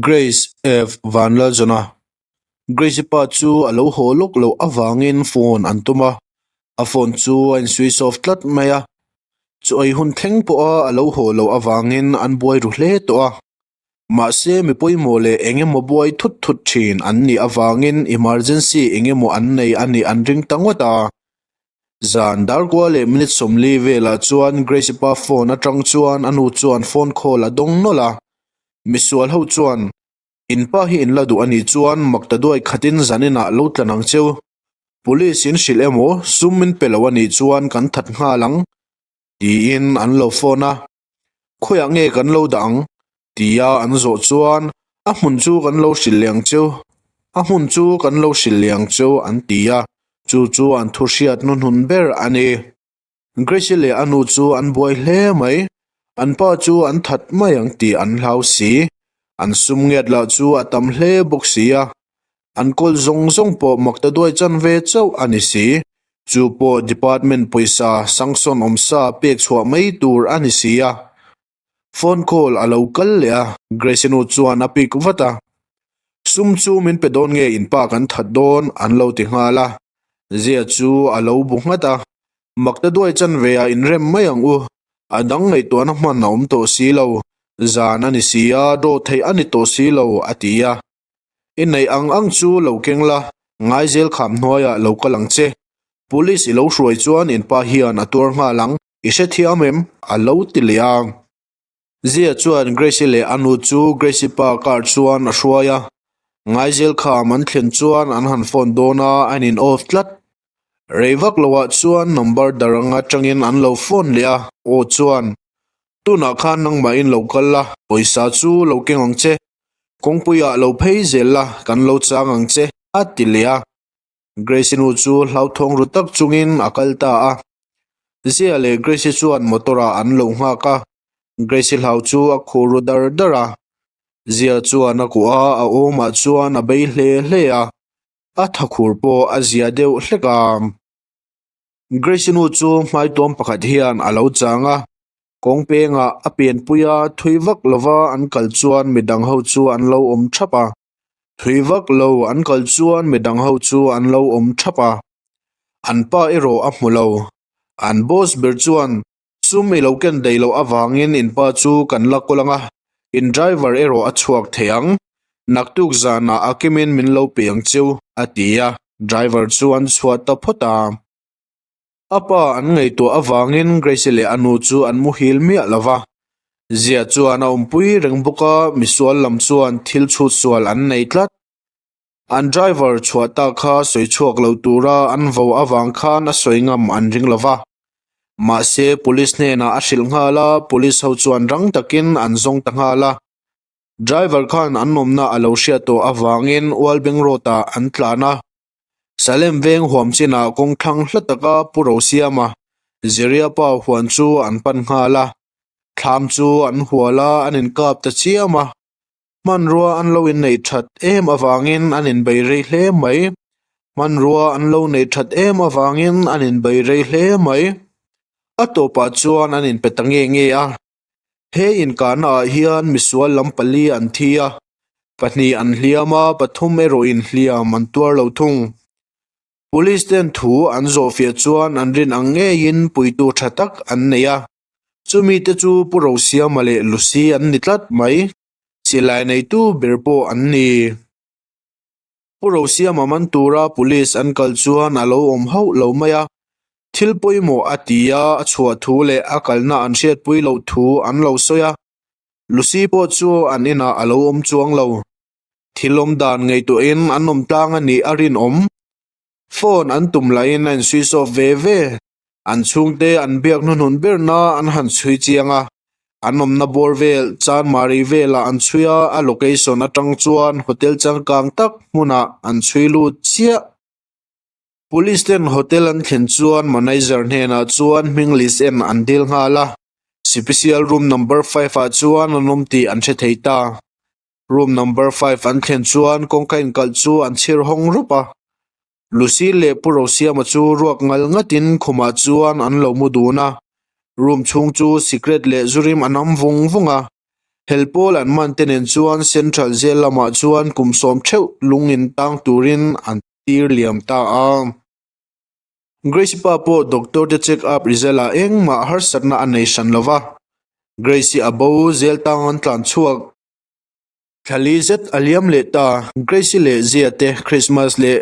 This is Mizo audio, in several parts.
Grace F Vanlalzawna Grace-i pa chu a lo haw lawk loh avangin phone an tum a, a phone chu a in switch off tlat mai a, chu ei hun thleng pawha a lo haw loh avangin an buai ru hle tawh a. Mahse mi pawimawh leh eng emaw buai thut thut thin an nih avangin emergency eng emaw an nei a nih an ring ta ngawt a. Zan darkua leh minute 40 velah chuan Grace-i pa phone atang chuan a nu chuan phone call a dawng nawlh a. Misual ho chuan, In pa hi in la duh a nih chuan mak ta duai khatin zaninah lo tlan ang cheu. Police in hrilh emaw sum min pe lo a nih chuan kan that nghal ang, tiin an lo phone a. Khawiah nge kan lo dah ang? tia an zawh chuan a hmun chu kan lo hrilh leh ang cheu, a hmun chu kan lo hrilh leh ang cheu an ti a, chu chu an thu hriat hnuhnun ber a ni. Grace-i leh a nu chu an buai hle mai, an pa chu an that mai ang tih an hlau si, an sum ngiat lah chu a tam hle bawk si a, An kawl zawng zawng pawh makta duai chan ve chauh a ni si. Chu pawh department pawisa sanction awm sa pek chhuah mai tur a ni si a. Phone call a lo kal leh a, Grace-i nu chuan a pick vat a. Sum chu min pe dawn nge in pa kan that dawn an lo ti nghal a. Zia chu a lo bu nghat a. Makta duai chan ve ah inrem mai ang u. A dang ngaihtuahna hman a awm tawh si lo. Zan a ni si a, draw theih a ni tawh si lo a ti a. I neih ang ang chu lo keng la, Ngaizel kham hnuaiah lo kal ang che. Police i lo hruai chuan in pa hian a tuar nghal ang, i hrethiam em? A lo ti leh a. Zia chuan Grace-i leh a nu chu Grace-i pa car chuan a hruai a. Ngaizel kham an thlen chuan an han phone dawn a, a in off tlat. Rei vak loah chuan number dar anga tangin an lo phone leh a, aw chuan, Tunah khan nangmahin lo kal la, pawisa chu lo keng ang che. Kawngpuiah lo phei zel la, kan lo chang ang che, a ti leh a. Grace-i nu chu hlauthawng ru tak chungin a kal ta a. Zia leh Grace-i chuan motor-ah an lo nghak a, Grace-i hlau chu a khur ru dar dar a. Zia chuan a kuah a, a awmah chuan a bei hle hle a, a thakhur pawh a zia deuh hlek a. Grace-i nu chu hmaituam pakhat hian a lo chang a, Kawng pengah a pianpui a, thui vak lova an kal chuan midang ho chu an lo awm thap a. Thui vak lo an kal chuan midang ho chu an lo awm thap a. An pa erawh a hmu lo. An boss ber chuan, Sum i lo ken daih loh avangin in pa chu kan la kawl ang a, in driver erawh a chhuak thei ang. Naktuk zanah a kimin min lo pe ang cheu, a ti a, driver chu an chhuah ta phawt a. A pa an ngaihtuah avangin Grace leh a nu chu an muhil miah lo va. Zia chuan a awmpui reng bawk a, misual lam chuan thil chhut sual an nei tlat. An driver chhuah ta kha sawi chhuak lo tura an vo avang khan a sawi ngam an ring lo va. Mahse, police hnenah a hrilh nghal a, police ho chuan rang takin an zawng ta nghal a. Driver khan an awmna a lo hriat tawh avangin Ualbeng Road-ah an tlan a. Salem veng huam chinah kawng thlang hla taka Pu Rosiama, Ziria pa huan chu an pan nghal a. Thlam chu an hual a, an inkap ta chiam a. Hmanrua an lo inneih that em avangin an inbei rei hle mai. Hmanrua an lo neih that em avangin an inbei rei hle mai. A tawpah chuan an inpe ta nge nge a. He inkahna ah hian misual lam pali an thi a, pahnih an hliam a, pathum erawh in hliam an tuar lo thung. Police ten thu an zawhfiah chuan an rin ang ngeiin puitu tha tak an nei a, chumi te chu Pu Rosiama leh Lucy an ni tlat mai, silai neitu ber pawh an ni. Pu Rosiama man tura police an kal chuan a lo awm hauh lo mai a, thil pawimawh a ti a, a chhuah thu leh a kalna an hriatpui loh thu an lo sawi a, Lucy pawh chu an inah a lo awm chuang lo. Thil awm dan ngaihtuahin an awm tlang a nih a rinawm. Phone an tum lahin a in-switch off ve ve. An chhungte an biak hnuhnun berna an han chhui chiang a, an awmna bawr vel Chanmari velah an chhui a, a location atang chuan hotel changkang tak hmunah an chhui lut chiah. Police ten hotel an thlen chuan manager hnenah chuan hming list en an dil nghal a, sipisial room number five ah chuan an awm tih an hre thei ta. Room number five an thlen chuan kawngka inkalh chu an chhir hawng rup a. Lucy leh Pu Rosiama chu ruak ngal ngatin khumah chuan an lo mu dun a, room chhung chu sikret leh zu rim a nam vung vung a. Hel pawl an man te nen chuan Central Jail lamah chuan kum sawm theuh lung in tang turin an tir liam ta a. Grace-i pa pawh doctor te check up result ah engmah harsatna a nei hran lova, Grace-i a bo zel tang an tlan chhuak. Thla li zet a liam leh ta, Grace-i leh Zia te Christmas leh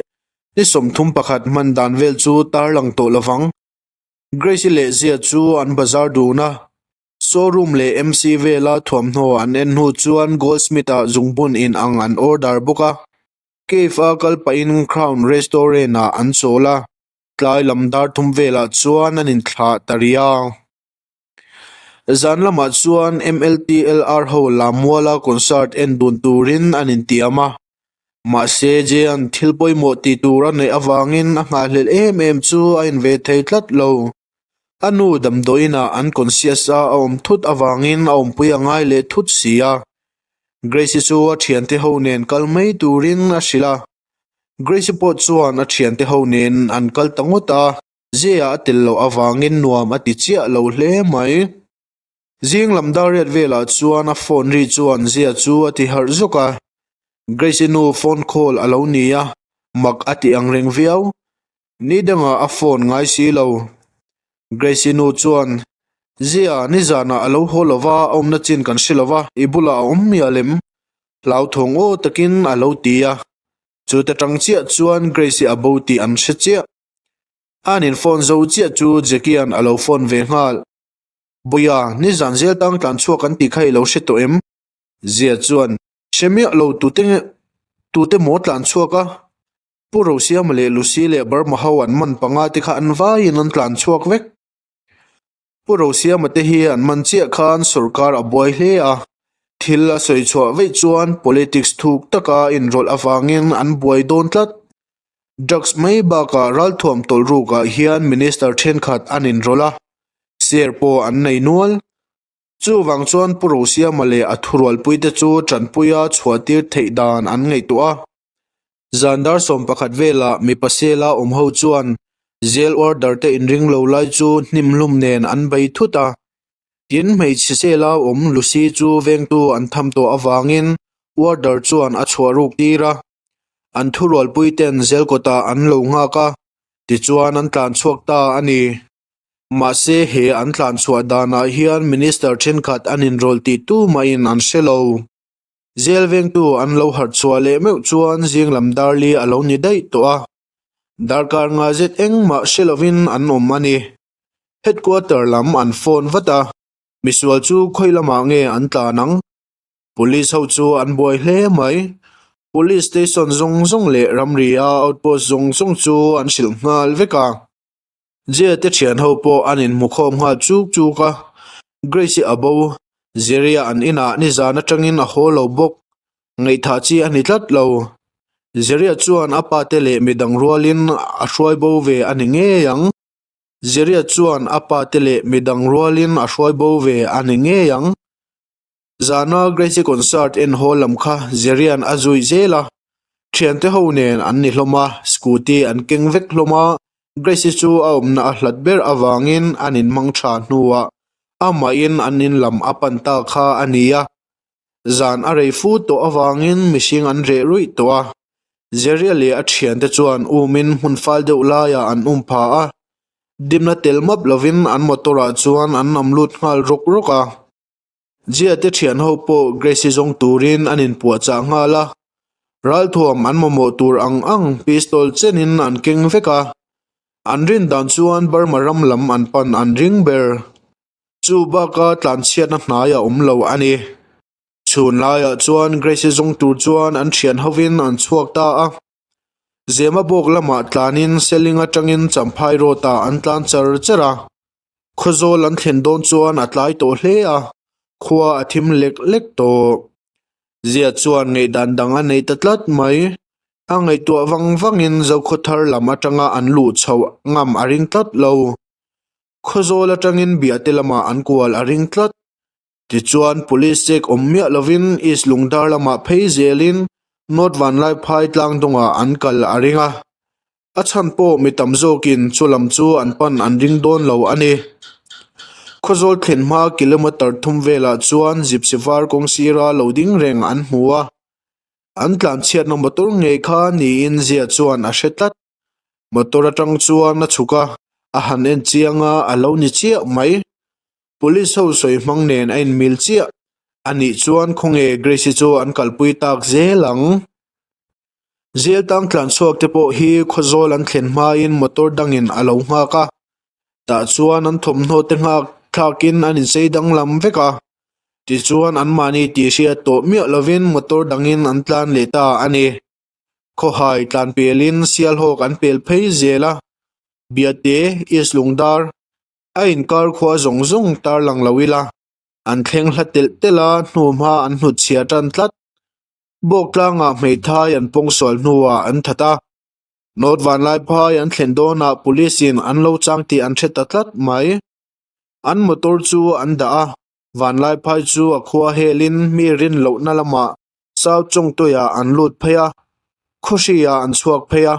ni 31 hman dan vel chu tarlang tawh lovang. Grace-i leh Zia chu an bazar dun a, Showroom leh MC vela thuamhnaw an en hnu chuan Goldsmith-ah zungbun in ang an order bawk a. Cave-a kal pahin Crown Restaurant-ah an chawl a, tlai lam dar thum velah chuan an inthlah ta rih a. Zan lamah chuan MLTLR ho Lammuala concert en dun turin an intiam a. Mahse, Jay-a'n thil pawimawh tih tur a neih avangin a nghahhlelh em em chu a inve thei tlat lo. A nu damdawiinah an conscious a a awm thut avangin a awmpui a ngai leh thut si a. Grace-i chu a thiante ho nen kal mai turin a hrilh a. Grace-i pawh chuan a thiante ho nen an kal ta ngawt a, Zia a tel loh avangin nuam a ti chiah lo hle mai. Zing lam dar riat velah chuan a phone ri chuan Zia chu a ti harh zawk a. Grace-i nu phone call a lo ni a, mak a ti angreng viau. Ni dangah a phone ngai si lo. Grace-i nu chuan, Zia, nizanah a lo haw lo va, a awmna chin kan hre lo va, i bulah a awm mial em? Hlauthawng aw takin a lo ti a. Chute tang chiah chuan Grace-i a bo tih an hre chiah. An in phone zo chiah chu Jackie-a'n a lo phone ve nghal. Bawia, nizan zel tang tlan chhuak an tih kha i lo hre tawh em? Zia chuan, Hre miah lo, tute nge, tute maw tlan chhuak a? Pu Rosiama leh Lucy leh Burma ho an man panga te kha an vaiin an tlan chhuak vek. Pu Rosiama te hi an man chiah khan sorkar a buai hle a, thil a sawi chhuah veih chuan politics thuk taka inrawlh avangin an buai dawn tlat. Drugs mai bakah ralthuam tawlh rukah hian minister thenkhat an inrawlh a, share pawh an nei nual. Chuvang chuan Pu Rosiama leh a thurualpuite chu tanpuia chhuahtir theih dan an ngaihtuah a. Zan dar 11 velah mipa sela awm ho chuan jail order te inring lo lai chu hnim hlum nen an bei thut a. Tin, hmeichhe sela awm Lucy chu vengtu an tham tawh avangin order chuan a chhuah ruk tir a. An thurualpui ten jail kawtah an lo nghak a, tichuan an tlan chhuak ta a ni. Mahse, he an tlan chhuah danah hian minister thenkhat an inrawlh tih tumahin an hre lo. Zel vengtu an lo harh chhuah leh meuh chuan zing lam dar li a lo ni daih tawh a, darkar nga zet engmah hre lovin an awm a ni. Headquarter lam an phone vat a, misual chu khawi lamah nge an tlan ang? Police ho chu an buai hle mai. Police station zawng zawng leh ramri-a outpost zawng zawng chu an hrilh nghal vek a. Jia te thian ho pawh an inhmu khawm nghal chuk chuk a, Grace-i a bo, Jerry-a an inah nizan atangin a haw lo bawk, ngaihthah chi a ni tlat lo. Jerry-a chuan a pa te leh midang rualin a hruai bo ve a ni ngei ang. Jerry-a chuan a pa te leh midang rualin a hruai bo ve a ni ngei ang. Zana Grace-i concert en haw lam kha Jerry-a'n a zui zel a, thiante ho nen an ni hlawm a, scooty an keng vek hlawm a, Grace-i chu a awmna a hlat ber avangin an inhmang tha hnuah amahin an in lam a pan ta kha a ni a. Zan a rei fu tawh avangin mihring an reh ruih tawh a, Jerry-a leh a thiante chuan umin hmun fal deuh laiah an um pha a, dimna tel map lovin an motor-ah chuan an nam lut nghal rawk rawk a. Jia te thian ho pawh Grace-i zawng turin an inpuahchah nghal a, ralthuam an mamawh tur ang ang pistol chenin an keng vek a, an rin dan chuan Burma ram lam an pan an ring ber. Chu baka tlanchhiatna hnai a awm lo a ni. Chhun laiah chuan Grace-i zawng tur chuan an thian hovin an chhuak ta a, Zemabawk lamah tlanin Seling atangin Champhai Road-ah an tlan char char a. Khawzawl an thlen dawn chuan a tlai tawh hle a, khua a thim lek lek tawh. Zia chuan ngaihdan dang a nei ta tlat mai. A ngaihtuah vang vangin Zokhawthar lam atanga an luh chhoh ngam a ring tlat lo. Khawzawl atangin Biate lamah an kual a ring tlat. Tichuan Police check awm miah lovin East Lungdar lamah phei zelin North Vanlaiphai tlangdungah an kal a ring a. A chhan pawh mi tam zawkin chu lam chu an pan an ring dawn lo a ni. Khawzawl thlen hma kilometre thum velah chuan Gypsy var kawng sira lo ding reng an hmu a. An tlanchhiatna motor ngei kha niin Zia chuan a hre tlat. Motor atang chuan a chhuk a, a han en chiang a, a lo ni chiah mai. Police ho sawi hmang nen a inmil chiah. Anih chuan khawnge Grace-i chu an kalpui tak zel ang. Zel tang tlan chhuak te pawh hi Khawzawl an thlen hmain motor dangin a lo nghak a, tah chuan an thawmhnaw te nghak thlakin an insei danglam vek a, tichuan anmahni tih hriat tawh miah lovin motor dangin an tlan leh ta a ni. Khawhai tlan pelin Sialhawk an pel phei zel a, Biate, East Lungdar, a inkar khua zawng zawng tarlang lo ila, an thleng hla telh telh a, hnuhma an hnutchhiah tan tlat. Bawk tlangah hmeithai an pawngsual hnuah an that a, North Vanlaiphai an thlen dawnah Police in an lo chang tih an hre ta tlat mai. An motor chu an dah a, Vanlaiphai chu a khua helin mi rin lohna lamah South Chawngtuiah an lut phei a, Khawhriah an chhuak phei a,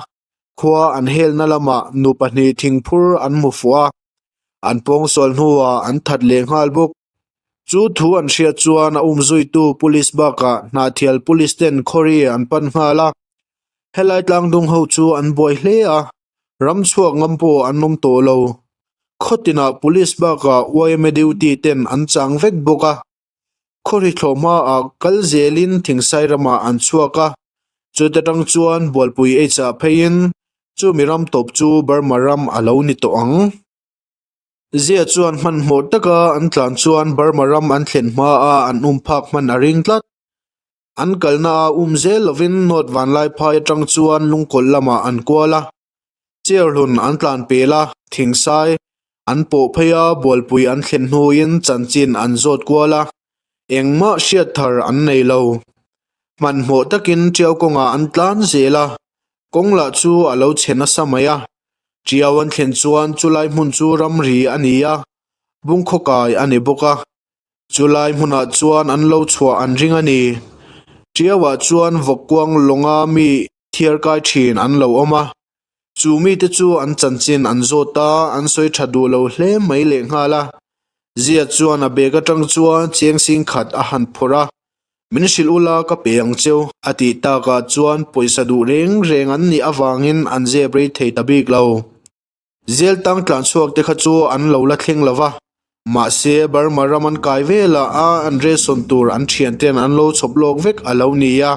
khua an helna lamah nu pahnih thingphur an hmu fuh a, an pawngsual hnuah an that leh nghal bawk. Chu thu an hriat chuan a umzuitu Police bakah Hnahthial Police ten khawri an pan nghal a, helai tlangdung ho chu an buai hle a, ram chhuak ngam pawh an awm tawh lo. Khaw tinah Police bakah yma duty ten an chang vek bawk a, khawri thlawh hmaah kal zelin Thingsai ramah an chhuak a, chuta tang chuan Bualpui H-ah pheiin chumi ram tawp chu Burma ram a lo ni tawh ang. Zia chuan hmanhmawh taka an tlan chuan Burma ram an thlen hmaa an um phak hman a ring tlat. An kalna a um zel lovin North Vanlaiphai atang chuan Lungkawlh lamah an kual a, Cherhlun an tlan pel a, Thingsai an pawh phei a, Bualpui an thlen hnuin chanchin an zawt kual a, engmah hriat thar an nei lo. Hmanhmawh takin Tiau kawngah an tlan zel a, kawng lah chu a lo chhe nasa mai a, Tiau an thlen chuan chulai hmun chu ramri a ni a, bungkhaw kai a ni bawk a. Chulai hmunah chuan an lo chhuah an ring a ni. Tiauah chuan vawkkuang lawnga mi thiar kai thin an lo awm a. Chu mite chu an chanchin an zawt a, an sawi tha duh lo hle mai lehnghal a. Zia chuan a bag atang chuan cheng sing khat a han phawrh a, Min hrilh ula ka pe ang cheu a tih takah chuan pawisa duh reng reng an nih avangin an zep rei thei ta bik lo. Zel tang tlan chhuak te kha chu an lo la thleng lo va, mahse Burma ram an kai velah a an resawn tur an thian ten an lo chhawp lawk vek a lo ni a.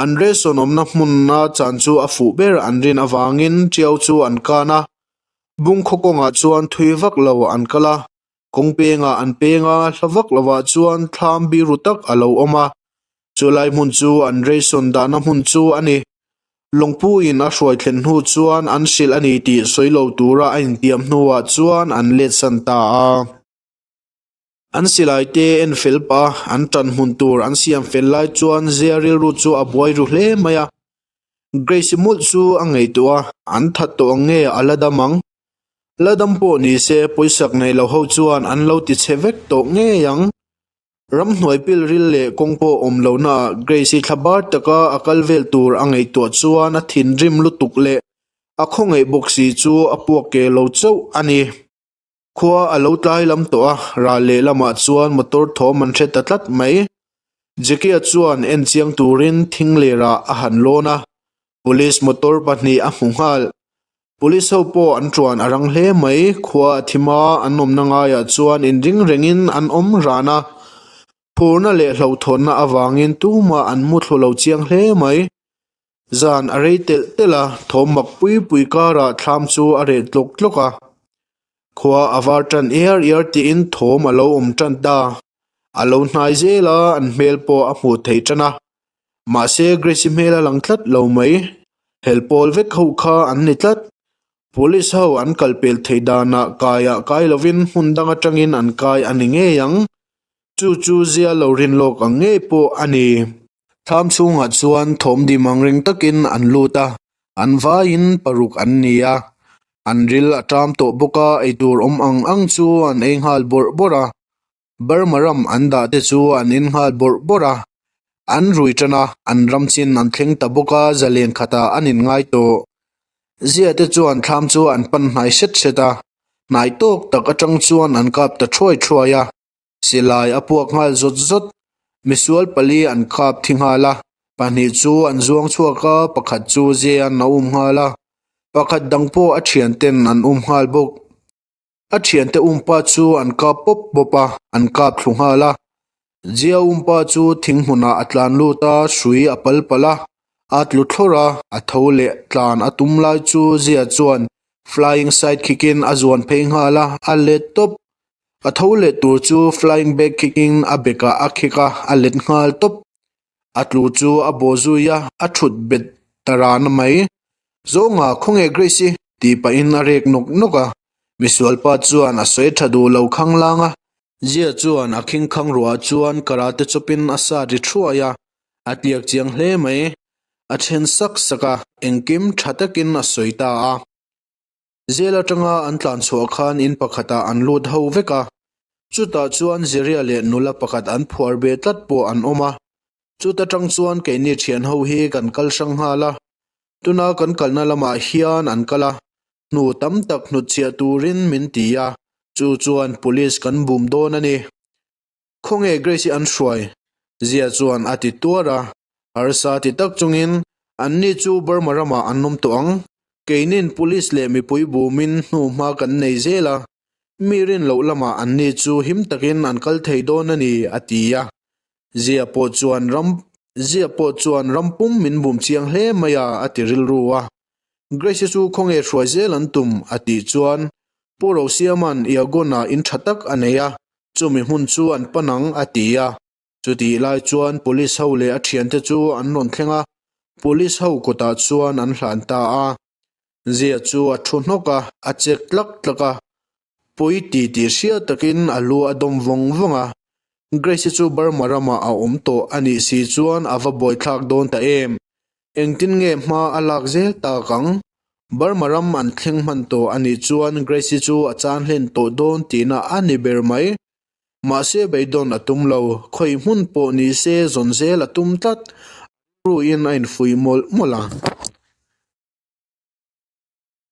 An resawn awmna hmuna chan chu a fuh ber an rin avangin Tiau chu an kan a, Bungkhaw kawngah chuan thui vak lo an kal a, Kawng pengah an peng a, hla vak lovah chuan thlam biru tak a lo awm a. Chulai hmun chu an ration dahna hmun chu a ni. Lawngpuiin a hruai thlen hnu chuan an hrilh a ni tih sawi lo tura a intiam hnuah chuan an letsan ta a. An silai te en fel pah a, an tan hmun tur an siam fel lai chuan Zia rilru chu a buai ru hle mai a. Grace-i mawlh chu a ngaihtuah a, an that tawh ang nge a la dam ang? La dam pawh ni se pawisak nei lo ho chuan an lo ti chhe vek tawh ngei ang. Ramhnuai pil ril leh kawng pawh awm lohnaah Grace-i thla bar taka a kal vel tur a ngaihtuah chuan a thinrim lutuk leh a khawngaih bawk si chu a puak ke lo chauh a ni. Khua a lo tlai lam tawh a, ral leh lamah chuan motor thawm an hre ta tlat mai. Jackie-a chuan en chiang turin thing lerah a han lawn a, police motor pahnih a hmu nghal. Police ho pawh an tuan a rang hle mai, khua a thim a, an awmna ngaiah chuan inring rengin an awm ran a. Phurna leh hlauhthawnna avangin tumah an muthlu lo chiang hle mai. Zan a rei telh telh a, thawm mak pui pui karah thlam chu a reh tlawk tlawk a. Khua a var tan iar iar tiin thawm a lo awm tan ta. A lo hnai zel a, an hmel pawh a hmuh theih tan a. Mahse Grace-i hmel a lang tlat lo mai. Hel pawl vek ho kha an ni tlat. Police ho an kal pel theih danah kaiah kai lovin hmun dang atangin an kai a ni ngei ang. Chu chu zia lo rin lawk ang ngei pawh a ni. Thlam chhungah chuan thawm dim ang reng takin an lut a, an vaiin paruk an ni a. An ril a ṭam tawh bawk a, eitur awm ang ang chu an ei nghal bawrh bawrh a. Burma ram an dah te chu an en nghal bawrh bawrh a. An rui ṭan a, an ram chin an thleng ta bawk a, zalen khatah an inngai tawh. Zia te chuan thlam chu an pan hnai hret hret a. Hnai tawk tak atang chuan an kap ta thuai thuai a, silai a puak nghal zawt zawt. Misual pali an kap thi nghal a, pahnih chu an zuang chhuak a, pakhat chu Zia-an a um nghal a, pakhat dang pawh a thianten an um nghal bawk. A thiante umpa chu an kap pawp pawp a, an kap thlu nghal a. Zia umpa chu thing hmunah a tlan lut a, hrui a pal palh a, a tlu thlawrh a, a tho leh tlan a tum lai chu Zia chuan flying side kick in a zuan phei nghal a, a let tawp. A tho leh tur chu flying back kick in a bekah a kick a, a let nghal tawp. A tlu chu a bawh zui a, a thut bet ta rana mai. Zawnga khawnge Grace-i? tih pahin a rek nawk nawk a. Misualpa chuan a sawi tha duh lo khanglang a. Zia chuan a khingkhang ruah chuan karate chawpin a sa ri thuai a, a tliak chiang hle mai. A then sak sak a, engkim tha takin a sawi ta a. Zel atanga an tlan chhuah khan in pakhatah an lut ho vek a, chutah chuan Ziria leh nula pakhat an phuar ve tlat pawh an awm a. Chuta tang chuan keini thian ho hi kan kal hrang nghal a, tuna kan kalna lamah hian an kal a, hnu tam tak hnutchhiah turin min ti a, chu chuan police kan bum dawn a ni. Khawnge Grace-i an hruai? Zia chuan a ti tuar a. Harsa ti tak chungin, Anni chu Burma ramah an awm tawh ang. Keinin police leh mipui bumin hnuhma kan nei zel a. Mi rin loh lamah anni chu him takin an kal thei dawn a ni, a ti a. Zia pawh chuan ram Zia pawh chuan ram pum min bum chiang hle mai a, a ti rilru a. Grace-i chu khawnge hruai zel an tum? a tih chuan Pu Rosiama'n Iagon-ah in tha tak a nei a, Chumi hmun chu an pan ang, a ti a. Chutih lai chuan Police ho leh a thiante chu an rawn thleng a, Police ho kutah chuan an hlan ta a. Zia chu a thu hnawk a, a chek tlak tlak a. Pawi ti tih hriat takin a lu a dawm vawng vawng a. Grace-i chu Burma ramah a awm tawh a nih si chuan a va buaithlak dawn ta em. Engtin nge hma a lak zel tak ang? Burma ram an thleng hman tawh a nih chuan Grace-i chu a chan hlen tawh dawn tihna a ni ber mai. Mahse beidawn a tum lo, khawi hmun pawh ni se zawn zel a tum tlat. A rilruin a infuih mawlh mawlh a.